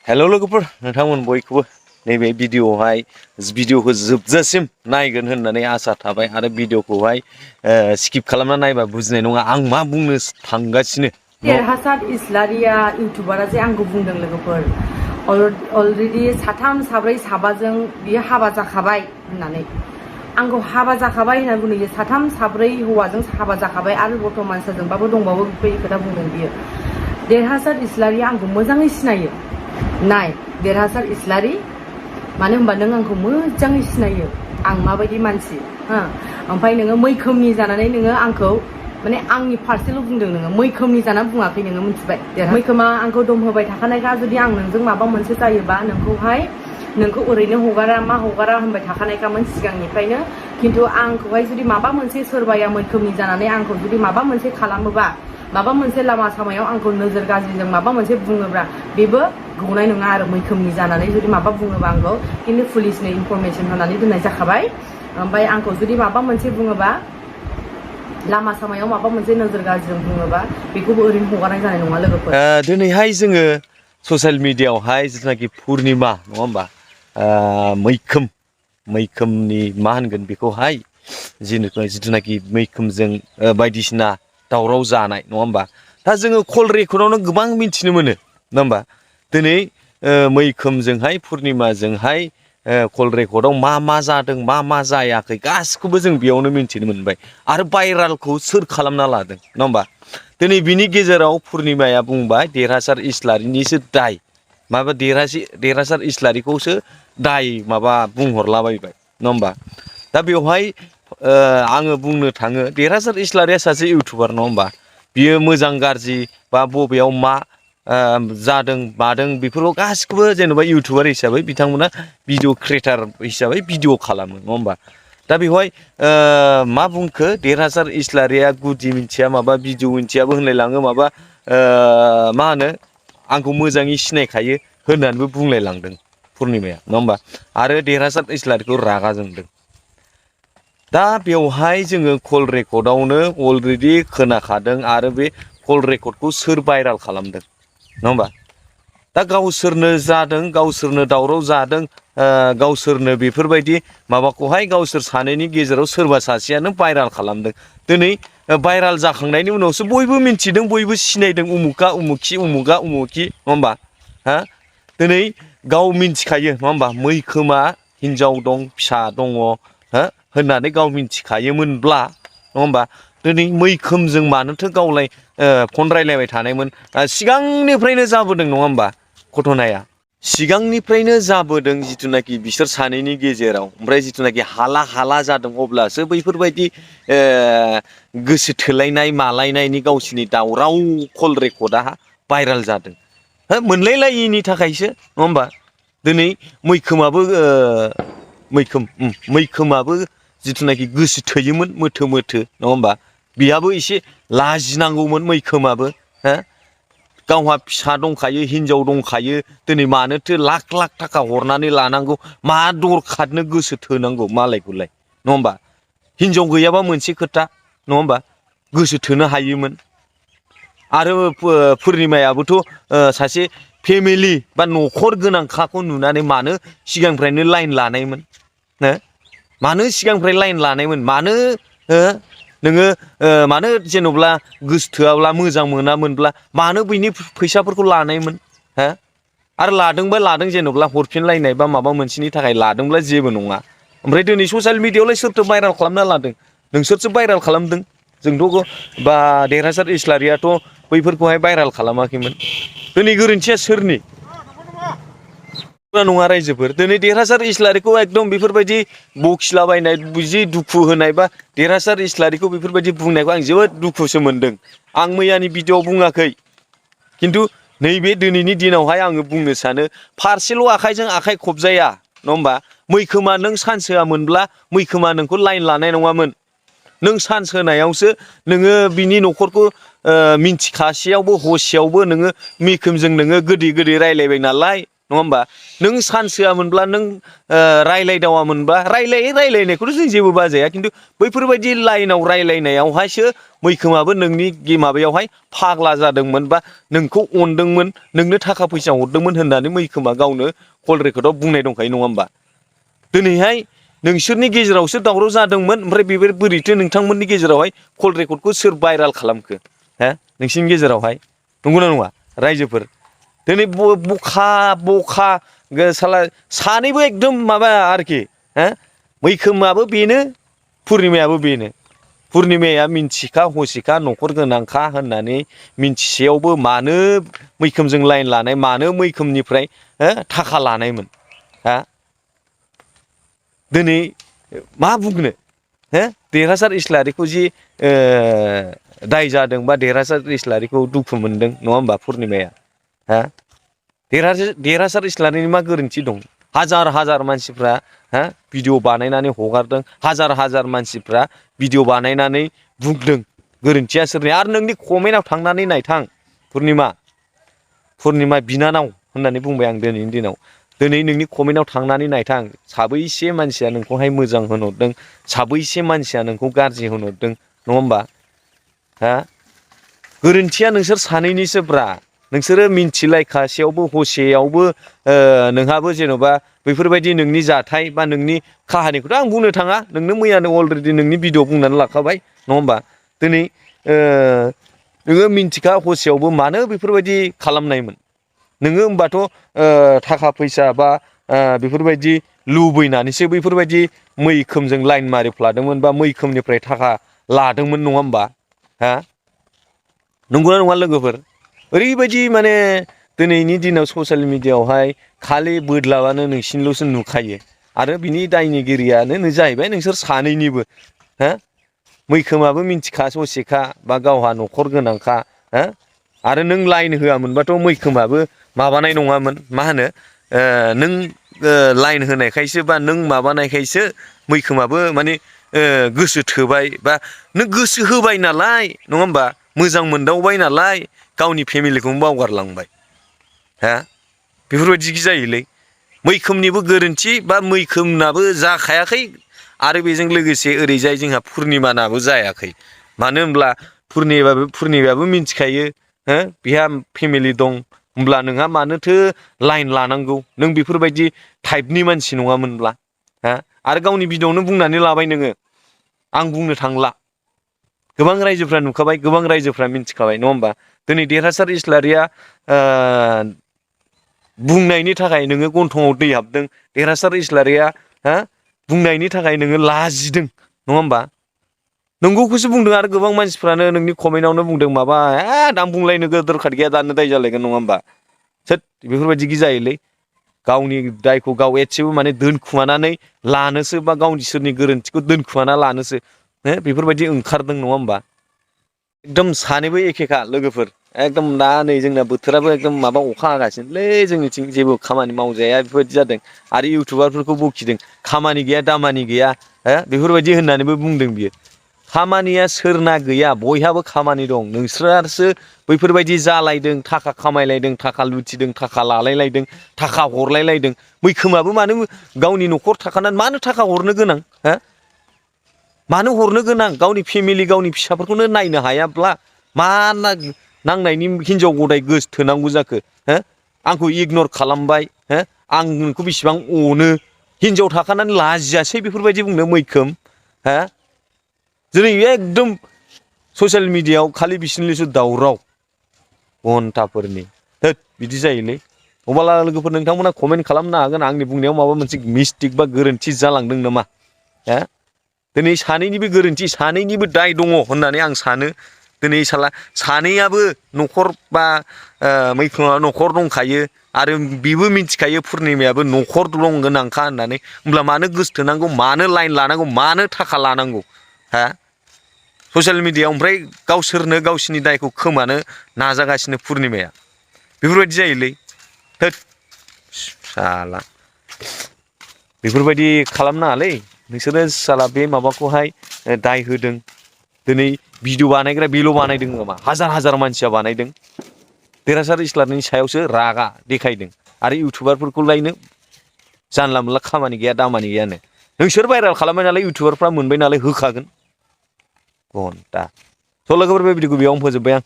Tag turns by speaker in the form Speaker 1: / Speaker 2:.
Speaker 1: Hello लोगोफोर नोंथांमोन बयखौबो नैबे भिडिअखौ जोबजासिम नायगोन होननानै आसा थाबाय आरो भिडिअखौहाय स्किप खालामना नायबा बुजिनाय नङा आं मा बुंनो थांगासिनो।
Speaker 2: देरहासात इस्लारिया इउटुबारा जे आंखौ बुंदों लोगोफोर अलरेडि साथाम साब्रै साबाजों बियो हाबा जाखाबाय होननानै आंखौ हाबा जाखाबाय होननानै बुंदों। साथाम साब्रै हौवाजों हाबा जाखाबाय आरो बर्थमान सोरजोंबाबो दंबावो बेफोरबायदि खोथा बुंदों बियो। देरहासात इस्लारिया आंखौ मोजाङै सिनायो। नाय देरहासात इस्लारि मानो होनबा नों आंखौ मोजाङै सिनायो आं माबायदि मानसि ओमफ्राय नोङो मैखोमनि जानानै नोङो आंखौ माने आंनि फारसेल' बुंदों नोङो मैखोमनि जानानै बुङाखै नोङो मिथिबाय। मैखोमा आंखौ दम होबाय थाखानायखा जुदि आं नोंजों माबा मोनसे जायोबा नोंखौ ओरैनो हगारा होनबाय थाखानायखामोन सिगांनिफ्रायनो। खिन्थु आंखौहाय जुदि माबा मोनसे सोरबाया मैखोमनि जानानै आंखौ जुदि माबा मोनसे खालामोबा माबा मोनसे लामा सामायाव आंखौ नोजोर गाज्रिजों माबा मोनसे बुङोब्ला बेबो गौनाय नङा आरो मैखोमनि जानानै जुदि माबा बुङोबा आंखौ खिन्थु पुलिसनो इनफरमेसन होनानै दोननाय जाखाबाय। ओमफ्राय आंखौ जुदि माबा मोनसे बुङोबा लामा सामायाव माबा मोनसे नोजोर गाज्रिजों बुङोबा बेखौबो ओरैनो हगारनाय जानाय नङा लोगोफोर।
Speaker 1: दिनैहाय जोङो ससियेल मिडियायावहाय जिथुनाखि पुर्निमा नङा होमबा मैखोमनि मा होनगोन बेखौहाय जिथुनाखि मैखोमजों बायदिसिना दावराव जानाय नङा होमबा। दा जोङो कल रेकर्डआवनो गोबां मिथिनो मोनो नङा होमबा। दिनै मैखोमजोंहाय पुर्निमाजोंहाय कल रेकर्डआव मा जादों मा जायाखै गासिखौबो जों बेयावनो मिथिनो मोनबाय आरो भाइरालखौ सोर खालामना लादों नङा होमबा। दिनै बिनि गेजेराव पुर्निमाया बुंबाय देरहासात इस्लारिनिसो दाय माबा देरहासात इस्लारिखौसो दाय माबा बुंहरलाबायबाय नङा होमबा। दा बेवहाय आङो बुंनो थाङो देरहासात इस्लारिया सासे इउटुबार नङा होमबा। बियो मोजां गाज्रि बा बबेयाव मा जादों मादों बेफोरखौ गासिखौबो जेनेबा इउटुबार हिसाबै बिथांमोना भिडिअ क्रियेटार हिसाबै भिडिअ खालामो नङा होमबा। दा बेवहाय मा बुंखो देरहासात इस्लारिया गुदि मिथिया माबा भिडिअ मिथियाबो होनलायलाङो माबा मा होनो आंखौ मोजाङै सिनायखायो होननानैबो बुंलायलांदों पुर्निमाया नङा होमबा। आरो देरहासात इस्लारिखौ रागा जोंदों। दा बेवहाय जोङो कल रेकर्डआवनो अलरेडि खोनाखादों आरो बे कल रेकर्डखौ सोर भाइराल खालामदों नङा होमबा। दा गावसोरनो जादों गावसोरनो दावराव जादों गावसोरनो बेफोरबायदि माबाखौहाय गावसोर सानैनि गेजेराव सोरबा सासेयानो भाइराल खालामदों। दिनै भाइराल जाखांनायनि उनावसो बयबो मिन्थिदों बयबो सिनायदों उमुका उमुखि नङा होमबा। दिनै गाव मिन्थिखायो नङा होमबा मैखोमा हिनजाव दं फिसा दङ होननानै गाव मिन्थिखायोमोनब्ला नङा होमबा दिनै मैखोमजों मानोथो गावलाय फन रायलायबाय थानायमोन। सिगांनिफ्रायनो जाबोदों नङा होमबा घटनाया सिगांनिफ्रायनो जाबोदों जिथुनाखि बिसोर सानैनि गेजेराव ओमफ्राय जिथुनाखि हाला जादों अब्लासो बैफोरबायदि गोसो थोलायनाय मालायनायनि गावसिनि दावराव कल रेकर्डआ भाइराल जादों मोनलायलायिनि थाखायसो नङा होमबा। दिनै मैखोमाबो जिथुनाखि गोसो थोयोमोन मोथो नङा होमबा। बिहाबो एसे लाजिनांगौमोन मैखोमाबो गावहा फिसा दंखायो हिनजाव दंखायो दिनै मानोथो लाख थाखा हरनानै लानांगौ मा दरखारनो गोसो थोनांगौ मालायखौलाय नङा होमबा। हिनजाव गैयाबा मोनसे खोथा नङा होमबा गोसो थोनो हायोमोन। आरो पुर्निमायाबोथ' सासे फेमिलि बा न'खर गोनांखाखौ नुनानै मानो सिगांनिफ्रायनो लाइन लानायमोन मानो सिगांनिफ्राय लाइन लानायमोन मानो नोङो मानो जेन'ब्ला गोसो थोआब्ला मोजां मोनामोनब्ला मानो बैनि फैसाफोरखौ लानायमोन आरो लादों जेन'ब्ला हरफिनलायनाय बा माबा मोनसेनि थाखाय लादोंब्ला जेबो नङा। ओमफ्राय दिनै ससियेल मिडियायावलाय सोरथो भाइराल खालामना लादों नोंसोरसो भाइराल खालामदों। जोंथ' बा देरहासात इस्लारियाथ' बैफोरखौहाय भाइराल खालामाखैमोन। दिनै गोरोन्थिया सोरनि नङा रायजोफोर दिनै देरहासात इस्लारिखौ एकदम बेफोरबायदि बखिलाबायनाय जि दुखु होनाय बा देरहासात इस्लारिखौ बेफोरबायदि बुंनायखौ आं जोबोद दुखुसो मोनदों। आं मैयानि भिडिअ'आव बुङाखै खिन्थु नैबे दिनैनि दिनावहाय आङो बुंनो सानो फारसेल' आखाइजों आखाइ खबजाया नङा होमबा। मैखोमा नों चान्स होआमोनब्ला मैखोमा नोंखौ लाइन लानाय नङामोन। नों चान्स होनायावसो नोङो बिनि न'खरखौ मिन्थिखासेयावबो हसेयावबो नोङो मैखोमजों नोङो गोदै रायलायबाय नालाय नङा होमबा नों चान्स होआमोनब्ला नों रायलायदावामोनब्ला रायलायनायखौथ' जों जेबो बाजाया खिन्थु बैफोरबायदि लाइनाव रायलायनायावहायसो मैखोमाबो नोंनि माबायावहाय फाग्ला जादोंमोन बा नोंखौ अनदोंमोन नोंनो थाखा फैसा हरदोंमोन होननानै मैखोमा गावनो कल रेकर्डआव बुंनाय दंखायो नङा होमबा दिनैहाय नोंसोरनि गेजेरावसो दावराव जादोंमोन ओमफ्राय बेफोर बोरैथो नोंथांमोननि गेजेरावहाय कल रेकर्डखौ सोर भाइराल खालामखो हो नोंसिनि गेजेरावहाय नंगौना नङा रायजोफोर दिनै बखा साला सानैबो एकदम माबा आरोखि हो मैखोमाबो बेनो पुर्निमायाबो बेनो पुर्निमाया मिन्थिखा हसिखा न'खर गोनांखा होननानै मिन्थिसेयावबो मानो मैखोमजों लाइन लानाय मानो मैखोमनिफ्राय थाखा लानायमोन हा दिनै मा बुंनो हो देरहासात इस्लारिखौ जि दाय जादों बा देरहासात इस्लारिखौ दुखु मोनदों नङा होमबा पुर्निमाया हा देरहासात इस्लारिनि मा गोरोन्थि दं हाजार मानसिफ्रा हा भिडिअ बानायनानै हगारदों हाजार मानसिफ्रा भिडिअ बानायनानै बुंदों गोरोन्थिया सोरनि आरो नोंनि कमेन्टआव थांनानै नायथां पुर्निमा बिनानाव होननानै बुंबाय आं दिनैनि दिनाव दिनै नोंनि कमेन्टआव थांनानै नायथां साबैसे मानसिया नोंखौहाय मोजां होनहरदों साबैसे मानसिया नोंखौ गाज्रि होनहरदों नङा होमबा हा गोरोन्थिया नोंसोर सानैनिसोब्रा नोंसोरो मिन्थिलायखासेयावबो हसेयावबो नोंहाबो जेन'बा बेफोरबायदि नोंनि जाथाय बा नोंनि काहानिखौथ' आं बुंनो थाङा नोंनो मैयानो अलरेडि नोंनि भिडिअ बुंनानै लाखाबाय नङा होमबा दिनै नोङो मिन्थिखा हसेयावबो मानो बेफोरबायदि खालामनायमोन नोङो होमबाथ' थाखा फैसा बा बेफोरबायदि लुबैनानैसो बैफोरबायदि मैखोमजों लाइन मारिफ्लादोंमोन बा मैखोमनिफ्राय थाखा लादोंमोन नङा होमबा हा नंगौना नङा लोगोफोर ओरैबायदि माने दिनैनि दिनाव ससियेल मिडियाआवहाय खालि बोदलाबानो नोंसिनिल'सो नुखायो आरो बिनि दायनिगिरियानो जाहैबाय नोंसोर सानैनिबो हा मैखोमाबो मिन्थिखा ससेखा बा गावहा न'खर गोनांखा हो आरो नों लाइन होआमोनबाथ' मैखोमाबो माबानाय नङामोन मा होनो नों लाइन होनायखायसो बा नों माबानायखायसो मैखोमाबो माने गोसो थोबाय बा नों गोसो होबाय नालाय नङा होमबा मोजां मोनदावबाय नालाय गावनि फेमिलिखौनो बावगारलांबाय हा बेफोरबायदि जायोलै मैखोमनिबो गोरोन्थि बा मैखोमनाबो जाखायाखै आरो बेजों लोगोसे ओरैजाय जोंहा पुर्निमानाबो जायाखै मानो होनब्ला पुर्निमायाबो मिन्थिखायो हो बेहा फेमिलि दं होमब्ला नोंहा मानोथो लाइन लानांगौ नों बेफोरबायदि टाइपनि मानसि नङामोनब्ला हा आरो गावनि भिडिअ'आवनो बुंनानै लाबाय नोङो आं बुंनो थांला गोबां रायजोफ्रा नुखाबाय गोबां रायजोफ्रा मिन्थिखाबाय नङा होमबा दिनै देरहासात इस्लारिया बुंनायनि थाखाय नोङो गन्थङाव दै हाबदों देरहासात इस्लारिया हा बुंनायनि थाखाय नोङो लाजिदों नङा होमबा नंगौखौसो बुंदों आरो गोबां मानसिफ्रानो नोंनि कमेन्टआवनो बुंदों माबा आं बुंलायनो दरखार गैया दानो दाय जालायगोन नङा होमबा सोद बेफोरबायदि जायोलै गावनि दायखौ गाव एसेबो माने दोनखुमानानै लानोसो बा गावनि सोरनि गोरोन्थिखौ दोनखुमाना लानोसो बेफोरबायदि ओंखारदों नङा होमबा एकदम सानैबो एखेखा लोगोफोर एकदम दा नै जोंना बोथोराबो एकदम माबा अखा हागासिनोलै जोंनिथिं जेबो खामानि मावजाया बेफोरबायदि जादों आरो इउटुबारफोरखौ बखिदों खामानि गैया दामानि गैया बेफोरबायदि होननानैबो बुंदों बियो खामानिया सोरना गैया बयहाबो खामानि दं नोंसोरासो बैफोरबायदि जालायदों थाखा खामायलायदों थाखा लुथिदों थाखा लालायलायदों थाखा हरलायलायदों मैखोमाबो मानो गावनि न'खर थाखानानै मानो थाखा हरनो गोनां हा मानो हरनो गोनां गावनि फेमिलि गावनि फिसाफोरखौनो नायनो हायाब्ला मा नांनायनि हिनजाव गदाय गोसोथोनांगौ जाखो हो आंखौ इगनर खालामबाय हो आं नोंखौ बेसिबां अनो हिनजाव थाखानानै लाजियासै बेफोरबायदि बुंनो मैखोम हा दिनै एकदम ससियेल मिडियाआव खालि बिसोरनिसो दावराव घन्टाफोरनि होद बिदि जायोलै अब्ला लोगोफोर नोंथांमोना कमेन्ट खालामनो हागोन आंनि बुंनायाव माबा मोनसे मिस्टेक बा गोरोन्थि जालांदों नामा हा दिनै सानैनिबो गोरोन्थि सानैनिबो दाय दङ होननानै आं सानो दिनै सानैयाबो न'खर बा मैखोमा न'खर दंखायो आरो बेबो मिन्थिखायो पुर्निमायाबो न'खर दं गोनांखा होननानै होमब्ला मानो गोसोथोनांगौ मानो लाइन लानांगौ मानो थाखा लानांगौ हा ससियेल मिडियाआव ओमफ्राय गावसोरनो गावसिनि दायखौ खोमानो नाजागासिनो पुर्निमाया बेफोरबायदि जायोलै होद साला बेफोरबायदि खालामनाङालै नोंसोरो साला बे माबाखौहाय दाय होदों दिनै भिडिअ बानायग्रा बेल' बानायदों नामा हाजार मानसिया बानायदों देरहासात इस्लारिनि सायावसो रागा देखायदों आरो इउटुबारफोरखौलायनो जानला मोनला खामानि गैया दामानि गैयानो नोंसोर भाइरेल खालामबाय नालाय इउटुबारफ्रा मोनबाय नालाय होखागोन घन्टा स' लोगोफोर बे भिडिअखौ बेयावनो फोजोब्बाय आं